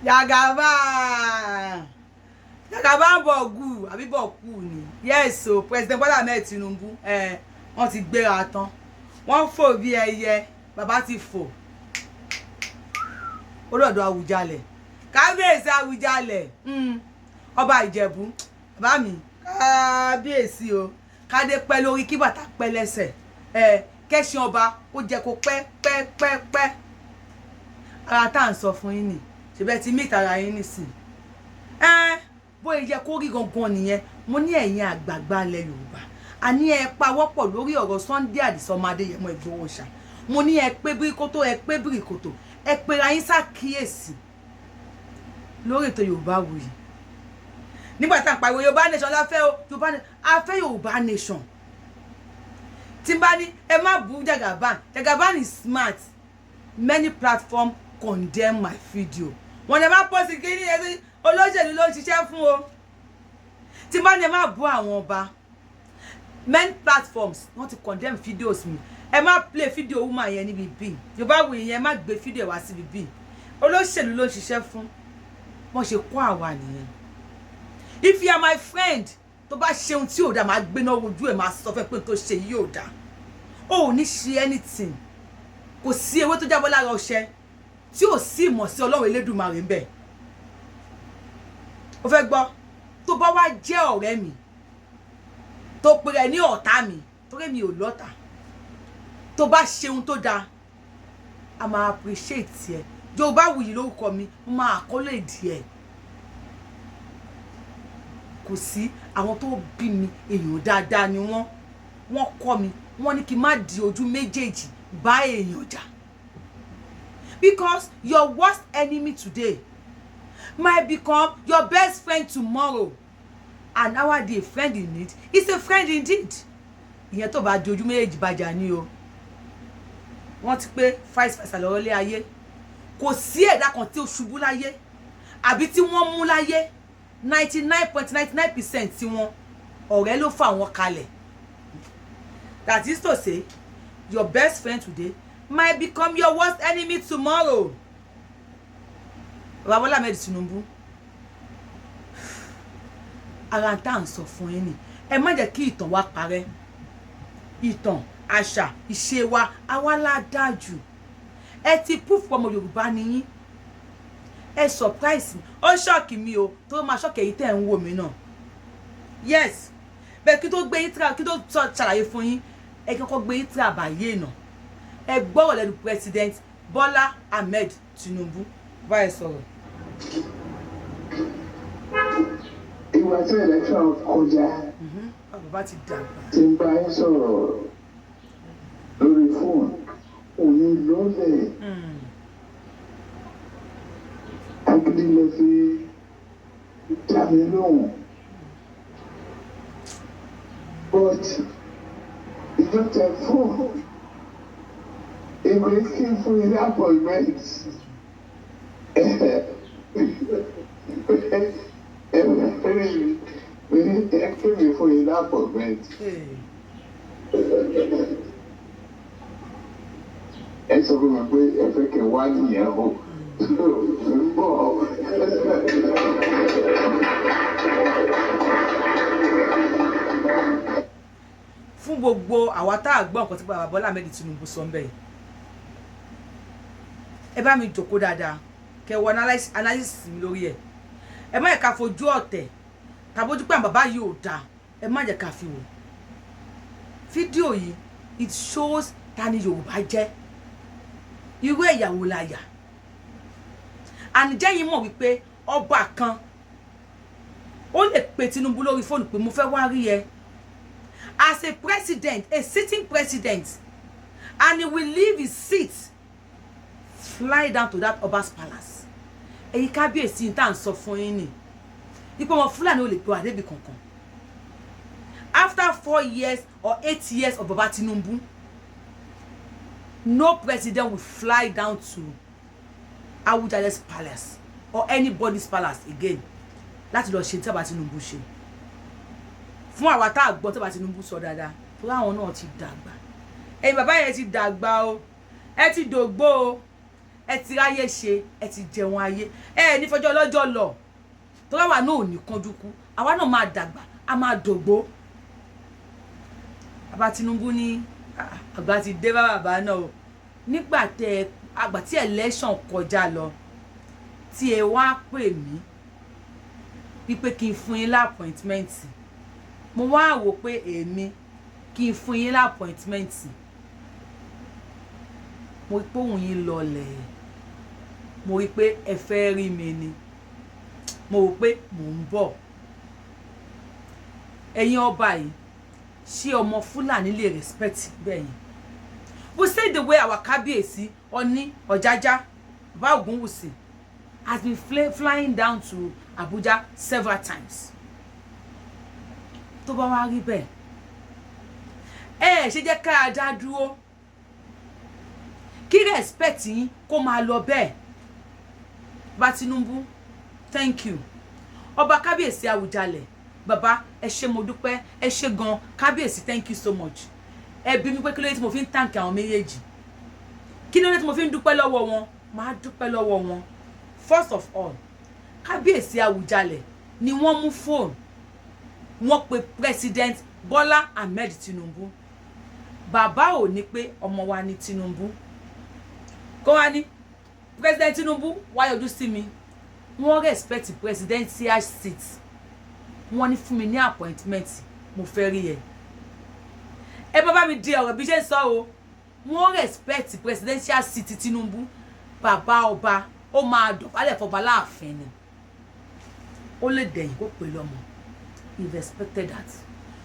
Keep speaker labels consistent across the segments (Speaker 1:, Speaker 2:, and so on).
Speaker 1: Jagaban, Jagaban bọ̀gù àbí bọ̀kú ni. Yes o, President Bola Ahmed Tinubu, wọ́n ti gbéra tán, wọ́n fò bí ẹyẹ. Bàbá ti fò ó lọ́dọ̀ Àwùjalẹ̀, kábíyèsí Àwùjalẹ̀, ọba Ìjẹ̀bú. Bàbá mi, kábíyèsí o. Kádé pẹ́ lórí, kí bàtà pẹ́ lẹ́sẹ̀, ẹ kẹ́sìn ọba kó jẹ́ kó pẹ́ pẹ́ pẹ́ pẹ́. Ara tá à ń sọ fún yín nì ṣèbẹ́ ti meet ara yín nísìn. Ẹ bóyá yẹ kó rí gangan nìyẹn. Mo ní ẹ̀yin àgbààgbà ilẹ̀ Yorùbá, àní ẹ pawọ́pọ̀ lórí ọ̀rọ̀ Sunday Adisa ọmọ Adéyẹmọ Ìgbòho ṣá. Mo ní ẹ pé bíríkótó, ẹ pé bíríkótó, ẹ pera yín ṣàkíyèsí lórí ètò Yorùbá Wuyì. Nígbà tá à ń pariwo Yorùbá nation la fẹ́ o, Yorùbá a fẹ́ Yorùbá nation. Tí n bá ní ẹ má bú Jagaban, Jagaban is smart. Many platforms condemn my video. Wọn ní ẹ má post kí ní ẹ, olóṣèlú ló ń ṣiṣẹ́ fún o. Tí n bá ní ẹ má bú àwọn ọba, many platforms wọ́n ti condemn videos mi. Ẹ má play video woman yẹn níbi bí Yorùbá Wuyì yẹn, ẹ má gbé video wá síbi bí. Olóṣèlú ló ń ṣiṣẹ́ fún. Wọ́n ṣe kó àwa nìyẹn. If you are my friend, tó bá ṣeun tí ò dáa, máa gbéná wojú ẹ̀, máa sọ fẹ́ pé tó ṣe yìí ò dáa. O ò ní ṣe anything. Kò sí ewé tó jábọ́ lára ọṣẹ tí ò sí ìmọ̀ sí Ọlọ́run Elédùmarè ń bẹ̀. Ó fẹ́ gbọ́, tó bá wá jẹ́ ọ̀rẹ́ mi, tó pe rẹ̀ ní ọ̀tá mi, torí mi ò lọ́tà, tó bá ṣeun tó dáa, a máa appreciate ẹ. Yorùbá Wuyì lórúkọ mi, mo máa àkọlé ìdí ẹ. Kò sí àwọn tó bí mi, èèyàn dáadáa ni wọ́n. Wọ́n kọ́ mi, wọ́n ní kí n má di ojú méjèèjì bá èèyàn jà, because your worst enemy today might become your best friend tomorrow, and nowadays, a friend in need is a friend indeed. Ìyẹn tó bá di ojú méjèèjì bàjá ni o. Wọ́n ti pé vice versa lọ́rọ́ lé ayé. Kò sí ẹ̀dá kan tí ó ṣubú láyé àbí tí wọ́n mú láyé, 99.99% tí wọ́n ọ̀rẹ́ ló fà wọ́n kalẹ̀. That is to say, your best friend today might become your worst enemy tomorrow. Bàbá Bọ́lá Ahmed Tinubu, ara tá à ń sọ fún yín ni, ẹ má jẹ́ kí ìtàn wa parẹ́. Ìtàn, àṣà, ìṣe wa, àwa la dáa jù. Ẹ ti proof ọmọ Yorùbá ni yín. Ẹ surprise mi, ó shock mi o, tó máa shock èyí tẹ̀ ń wò mí náà. Yes, bẹ́ẹ̀ kí tó gbé yín tíra, kí tó ṣàlàyé fún yín, ẹ kọ́kọ́ gbé yín tíra àbáyé náà. Ẹ gbọ́rọ̀ lẹ́nu President Bọ́lá Ahmed Tinubu báyìí sọ̀rọ̀.
Speaker 2: Ìgbà tí election kọjá,
Speaker 1: Bàbá ti dàgbà.
Speaker 2: tí ń bá yín sọ̀rọ̀ lórí fóònù, òun lọ́lẹ̀ agídí lè fi dá mi lóhùn, but ìjọ tẹ fóònù èmi kí n fún yín ní appointment. Ẹ kí mi fún yín ní appointment.
Speaker 1: Hey.
Speaker 2: Ẹ sọ fún mi pé ẹ fẹ́ kẹ́ wá nìyẹn o, ń bọ̀.
Speaker 1: Fún gbogbo àwa tá a gbọ́ nǹkan tí bàbá Bọ́lá Ahmed Tinubu sọ ń bẹ̀ yìí, ẹ bá mi jòkó dáadáa, kẹ́ wọ analysis mi lórí ẹ̀. Ẹ má yẹ ká fojú ọ̀tẹ̀ tàbójú pé àwọn bàbá yìí ò dáa, ẹ má jẹ́ ká fi wò fídíò yìí. It shows ta ni Yorùbá jẹ́, irú ẹ̀yà wo la yà. Ànijẹ́ yìí mọ̀ wípé ọba kan ó lè pe Tinubu lórí fóònù pé mo fẹ́ wá rí ẹ as a president, a sitting president, and he will leave his seat, fly down to that Oba's palace. Èyí kábíyèsí tá à ń sọ fún yín ni ipò wọn Fúlàní ò lè gbé wa débi kankan. After 4 years or 8 years of Baba Tinubu, no president will fly down to Awujale's palace or anybody's palace again láti lọ ṣe tí Baba Tinubu ṣe. Fún àwa tá a gbọ́ tí Baba Tinubu sọ dáadáa, torí àwọn náà ti dàgbà. Ẹ̀yin bàbá yẹn ti dàgbà o, ẹ ti dògbó o. Ẹ ti ráyé ṣe, ẹ ti jẹun ayé, ẹ ní fọjọ́ lọ́jọ́ lọ. Tó bá wà náà, ò ní kánjú kú. Àwa náà máa dàgbà, a máa dògbó. Bàbá Tinubu ní àgbà ti dé bá bàbá náà o. Nígbà tẹ àgbà tí election kọjá lọ, tí ẹ wá pè mí wípé kí n fún yín l'appointment, mo wá wò pé èmi kí n fún yín l'appointment, mo rí pé òun yín lọlẹ̀, mo rí pé ẹ fẹ́ rí mi ni, mo rò pé mò ń bọ̀. Ẹ̀yin ọba yìí, ṣé ọmọ Fúlàní lè respect bẹ́ẹ̀ yẹn? We say the way our Kábíyèsí Ọ̀ní Ọ̀jájá, Bàbá Ògúnwùsì, has been flying down to Abuja several times. Tó bá wá rí bẹ́ẹ̀, ẹ ṣe jẹ́ ká dá dúró, kí respect yín kó máa lọ bẹ́ẹ̀. Bá Tinubu, thank you. Ọba Kábíyèsí Àwùjalẹ̀, bàbá, ẹ ṣé, mo dúpẹ́, ẹ ṣé gan. Kábíyèsí, thank you so much. Ẹ bí mi pé kí ló dé tí mo fi ń thank àwọn méjèèjì, kí ló dé tí mo fi ń dúpẹ́ lọ́wọ́ wọn. Máa dúpẹ́ lọ́wọ́ wọn. First of all, Kábíyèsí Àwùjalẹ̀ ni wọ́n mú fóònù, wọ́n pe President Bọ́lá Ahmed Tinubu. Bàbá ò ní pé ọmọ wa ní Tinubu kó wá ní, "President Tinubu, wá yọjú sí mi." Wọ́n respect presidential seat. Wọ́n ní, "Fún mi ní appointment, mo fẹ́ rí ẹ." Ẹ bá mi di ọ̀rọ̀ bí ṣe ń sọ o. Wọ́n respect presidential seat Tinubu. Bàbá ọba, ó máa dọ̀bálẹ̀ fọba láàfin ni, ó lè dẹ̀yìn kó pè lọ́mọ. He respected that.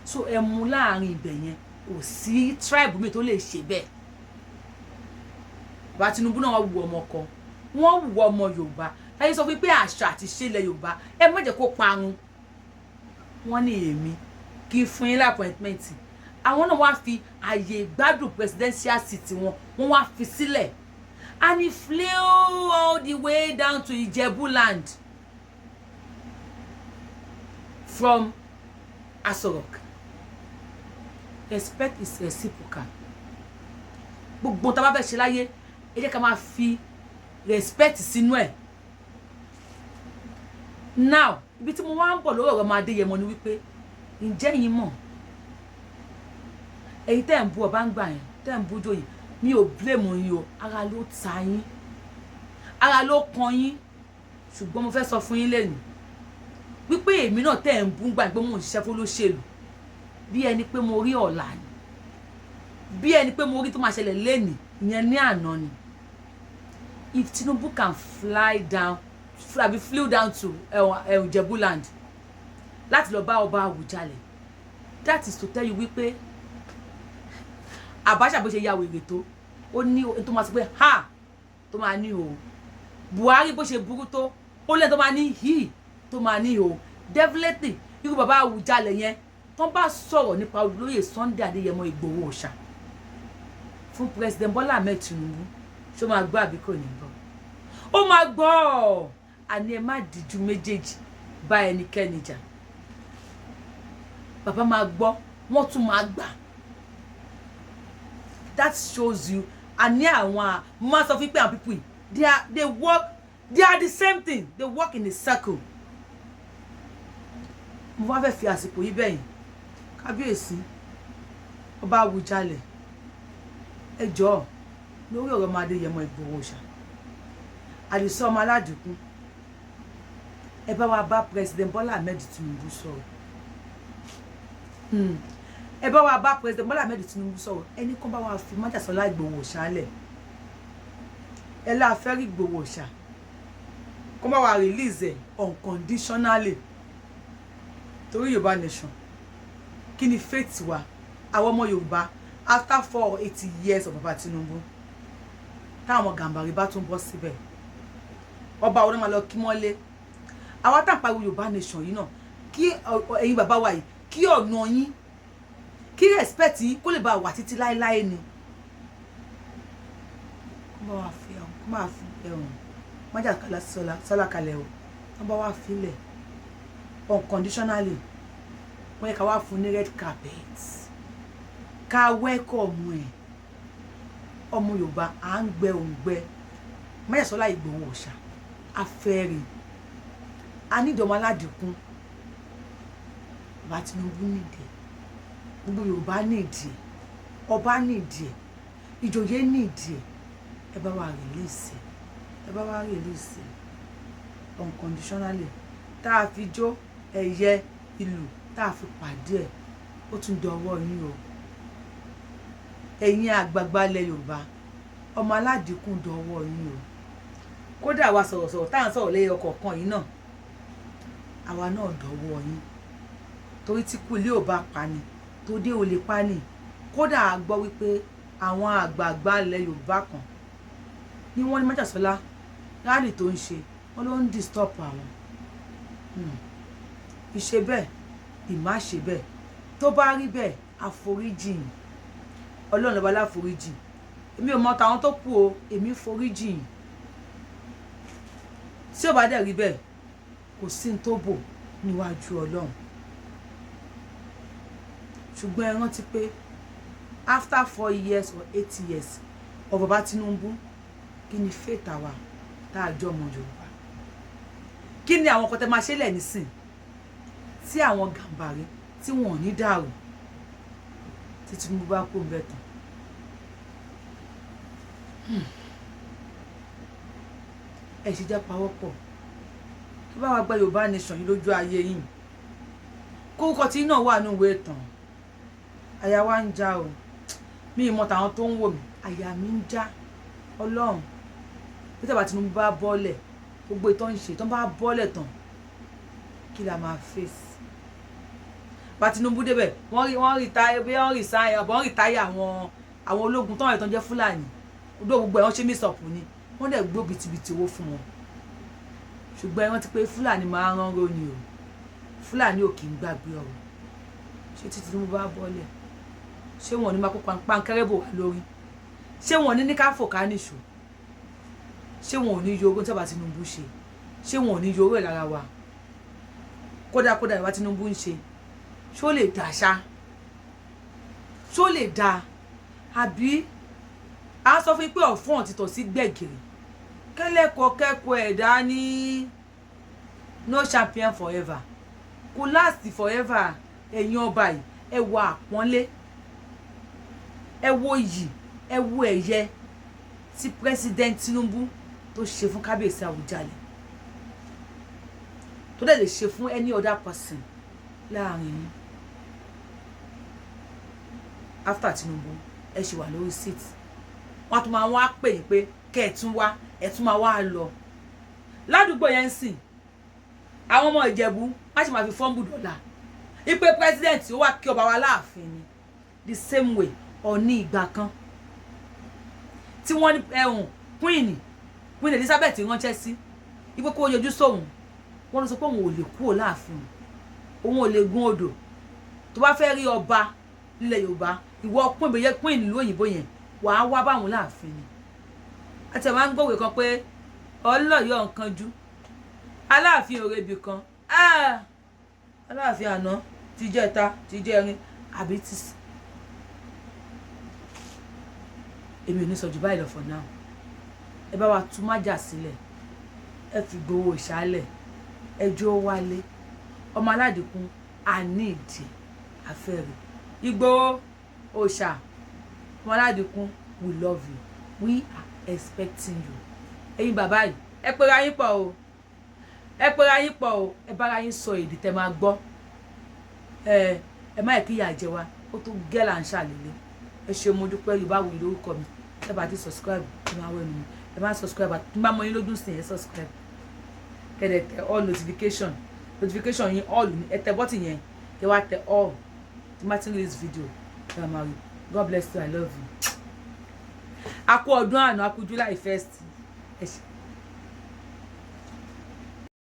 Speaker 1: So ẹ mú láàrin ibẹ̀ yẹn, kò sí tribe mi tó lè ṣe bẹ́ẹ̀. Bàbá Tinubu náà, wọ́n wu ọmọ kan, wọ́n wu ọmọ Yorùbá láyé sọ fún pé àṣà àti ìṣe ilẹ̀ Yorùbá, ẹ má jẹ́ kó parun. Wọ́n ní èmi kí n fún yín l'appointment. Àwọn náà wá fi àyè ìgbádùn presidential seat wọn, wọ́n wá fi sílẹ̀, and he flew all the way down to Ijebu land from Aso Rock. Respect is reciprocal. Gbogbo tá a bá fẹ́ ṣe láyé, ẹ jẹ́ ká máa fi respect sínú ẹ̀. Now, ibi tí mo wá ń bọ̀ lórí ọ̀rọ̀ ọmọ Adéyẹmọ ni wípé, ǹjẹ́ yín mọ̀, ẹ̀yin tẹ́ ń bú ọba ń gbà yẹn, tẹ́ ń bú jòyè, mi ò blame yín o. Ara ló ta yín, ara ló kan yín. Ṣùgbọ́n mo fẹ́ sọ fún yín lẹ́nu wípé èmi náà tẹ́ ń bú gbà pé mò ń ṣiṣẹ́ fún olóṣèlú, bí ẹni pé mo rí ọ̀la ni, bí ẹni pé mo rí tó máa ṣẹlẹ̀ lẹ́nìí, ìyẹn ní àná ni. If Tinubu can fly down, àbí flew down to Ìjẹ̀bú land láti lọ bá ọba Àwùjalẹ̀, that is to tell you wípé Abacha, bó ṣe ya wèrè tó, ó ní tó máa sọ pé ha, tó máa ní o. Buhari, bó ṣe burú tó, ó lẹ́nu tó máa ní hí, tó máa ní o. Definitely, irú bàbá Àwùjalẹ̀ yẹn, tó bá sọ̀rọ̀ nípa olóyè Sunday Adéyẹmọ Ìgbòho Òòṣà fún President Bọ́lá Ahmed Tinubu, ṣó máa gbọ́ àbí kò ní gbọ́? Ó máa gbọ́. Àní ẹ má díjú méjèèjì bá ẹnikẹ́ni jà. Bàbá máa gbọ́, wọ́n tún máa gbà. That shows you, àní àwọn máa sọ fún pé àwọn people yìí, they work, they are the same thing, they work in a circle. Mo wá fẹ́ fi àsìkò yìí bẹ̀yìn Kábíyèsí Ọba Àwùjalẹ̀, ẹ jọ̀ọ́, lórí ọ̀rọ̀ ọmọ Adéyẹmọ Ìgbòho Òòṣà, Àdìsá ọmọ aládìkún, ẹ bá wa bá President Bọ́lá Ahmed Tinubu sọ̀rọ̀. Ẹ bá wa bá President Bọ́lá Ahmed Tinubu sọ̀rọ̀. Ẹni kan bá wa fi májàsọ́lá Ìgbòho Òòṣà lẹ̀. Ẹ láà fẹ́ rí Ìgbòho Òòṣà, kó má wa release ẹ̀ unconditionally, torí Yorùbá nation. Kí ni fate wa, àwọn ọmọ Yorùbá, after 480 years of Baba Tinubu? Táwọn Gàmbàrí bá tún bọ́ síbẹ̀, ọba òun náà máa lọ kí mọ́lé. Àwa tá à ń pariwo Yorùbá nation yìí náà, kí ẹ̀yin bàbá wa yìí, kí ọ̀nà yín, kí respect yín kó lè bá wà títí láéláé ni. Kó bá wa fi ẹ̀hún, kó máa fi ẹ̀hún májàkálá sọ́lá kalẹ̀ o. Wọ́n bá wa filẹ̀ unconditionally, wọ́n yẹ ká wá fún ní red carpet, ká welcome ẹ̀. Ọmọ Yorùbá, à ń gbẹ òǹgbẹ. Májàsọ́lá Ìgbòho Òòṣà, afẹ́rẹ́ a nídìí ọmọ aládìkún. Bàbá Tinubu nídìí ẹ̀, gbogbo Yorùbá nídìí ẹ̀, ọba nídìí ẹ̀, ìjòyè nídìí ẹ̀. Ẹ bá wa release ẹ̀, ẹ bá wa release ẹ̀ unconditionally. Tá a fi jó ẹ̀yẹ ìlú, tá a fi pàdé ẹ̀, ó tún dọwọ́ yín o, ẹ̀yin àgbààgbà ilẹ̀ Yorùbá. Ọmọ aládìkún dọwọ́ yín o. Kódà àwa sọ̀rọ̀sọ̀rọ̀ tá à ń sọ̀rọ̀ lẹ́yìn ọkọ̀ọ̀kan yìí náà, àwa náà dọwọ́ yín, torí tí kú ilé ò bá pa ni, tó dé ò lè pa ni. Kódà a gbọ́ wípé àwọn àgbààgbà ilẹ̀ Yorùbá kan ní wọ́n ní Májàsọ́lá, rally tó ń ṣe, wọ́n ló ń disturb àwọn. Ìṣe bẹ́ẹ̀, ìmá ṣe bẹ́ẹ̀, tó bá rí bẹ́ẹ̀, àforíjìn Ọlọ́run lọ́ba láforíjìn. Èmi ò mọ tàwọn tó kù o, èmi foríjìn. Tí ò bá dẹ̀ rí bẹ́ẹ̀, kò sí ní tó bò níwájú Ọlọ́run. Ṣùgbọ́n ẹ rántí pé after 4 years or 8 years of baba Tinubu, kí ni fate àwa tá a jọ ọmọ Yorùbá? Kí ni àwọn kan tẹ máa ṣe lẹ̀ nísìn tí àwọn Gàmbàrí tí wọn ò ní dàrú tí Tinubu bá kó ń bẹ̀ tán? Ẹ ṣe jẹ́ pawọ́pọ̀ kí bá wa gba Yorùbá nation yìí lójú ayé yìí, kórúkọ tí náà wà ní ìwé ìtàn. Àyà wa ń já o. Mi ì mọ tàwọn tó ń wò mí, àyà mi ń já. Ọlọ́run bí tàbá Tinubu bá bọ́lẹ̀, gbogbo ìtọ́ ń ṣe tó bá bọ́lẹ̀ tán, kí la máa face? Bá Tinubu débẹ̀, wọ́n rí táyà bí wọ́n rí sáyà, wọ́n rí táyà àwọn ológun tó wà tó ń jẹ́ Fúlàní odó, gbogbo ẹ̀ wọ́n ṣe mix up ni, wọ́n dẹ̀ gbó bìtìbìtì owó fún wọn. Ṣùgbọ́n ẹ rántí pé Fúlàní máa ń rán ró ni o, Fúlàní ò kì í gbàgbé ọ̀rọ̀. Ṣé tí Tinubu bá bọ́lẹ̀, ṣé wọn ò ní máa kó pankẹ́rẹ́ bò wá lórí? Ṣé wọn ò ní ní ká fò ká nìṣó? Ṣé wọn ò ní yọ ogún tí bàbá Tinubu ṣe? Ṣé wọn ò ní yọ owó ẹ̀ lára wa? Kódà kódà, ìwà Tinubu ń ṣe, ṣó lè dà ṣá? Ṣó lè dà? Àbí a sọ fún yín pé ọ̀fọ́n ti tọ̀ sí gbẹ̀gìrì kẹ́lẹ́kọ̀ọ́ kẹ́kọ̀ọ́ ẹ̀dá ní no champion forever, kò last forever. Ẹ̀yin ọba yìí, ẹ wo àpọ́nlé, ẹ wo iyì, ẹ wo ẹ̀yẹ tí President Tinubu tó ṣe fún Kábíyèsí Àwùjalẹ̀, tó dẹ̀ lè ṣe fún any other person láàrin yín. After Tinubu, ẹ ṣì wà lórí seat, wọ́n tún máa wá pè yín pé kẹ́ ẹ̀ tún wá, ẹ̀ tún máa wá lọ ládùúgbò yẹn ń sìn. Àwọn ọmọ Ìjẹ̀bú wọ́n sì máa fi fọ́nbù dọ́là ipe president ó wá kí ọba wa láàfin ni. The same way, Ọ̀ní ìgbà kan tí wọ́n ní ẹ̀hùn Queen Elizabeth ránṣẹ́ sí ipe kó yọjú sóhun, wọ́n lọ sọ pé òun ò lè kúrò láàfin, òun ò lè gun odò. Tó bá fẹ́ rí ọba nílẹ̀ Yorùbá, ìwọ queen bẹ̀yẹ queen ìlú òyìnbó yẹn, wàá wá báwọn láàfin ni. Àti ẹ̀ máa ń gbòwe kan pé ọlọ́yọ̀ nǹkan jú Aláàfin òrebì kan, Aláàfin àná ti jẹ́ta ti jẹ́rin àbí ti èmi ò ní sọ jù báyìí lọ for now. Ẹ bá wa tú májà sílẹ̀, ẹ fi gbowó ìṣálẹ̀, ẹjọ́ wálé ọmọ aládìkún. Àní ìdí àfẹ́rẹ́ Ìgbòho Òòṣà, ọmọ aládìkún, we love you, we are expecting you. Ẹ̀yin bàbá yìí, ẹ pera yín pọ̀ o, ẹ pera yín pọ̀ o, ẹ bára yín sọ èdè tẹ́ máa gbọ́. Ẹ má yẹ kí ìyà jẹ wá, ó tó gẹ́là ń ṣàlélẹ̀. Ẹ ṣe, mo dúpẹ́. Yorùbá Wuyì lórúkọ mi. Ẹ bá ti subscribe, ẹ máa wẹ̀ mí, ẹ má subscribe. Tí n bá mọ yín lójú sí, ẹ subscribe, kẹ́dẹ̀ tẹ all notification, notification yín all ní. Ẹ tẹ button yẹn, kẹ́ wá tẹ all. Tí n bá ti ń release video, ẹ máa rí. God bless you, I love you. A kú ọdún àná, a kú July 1st. Ẹ ṣé.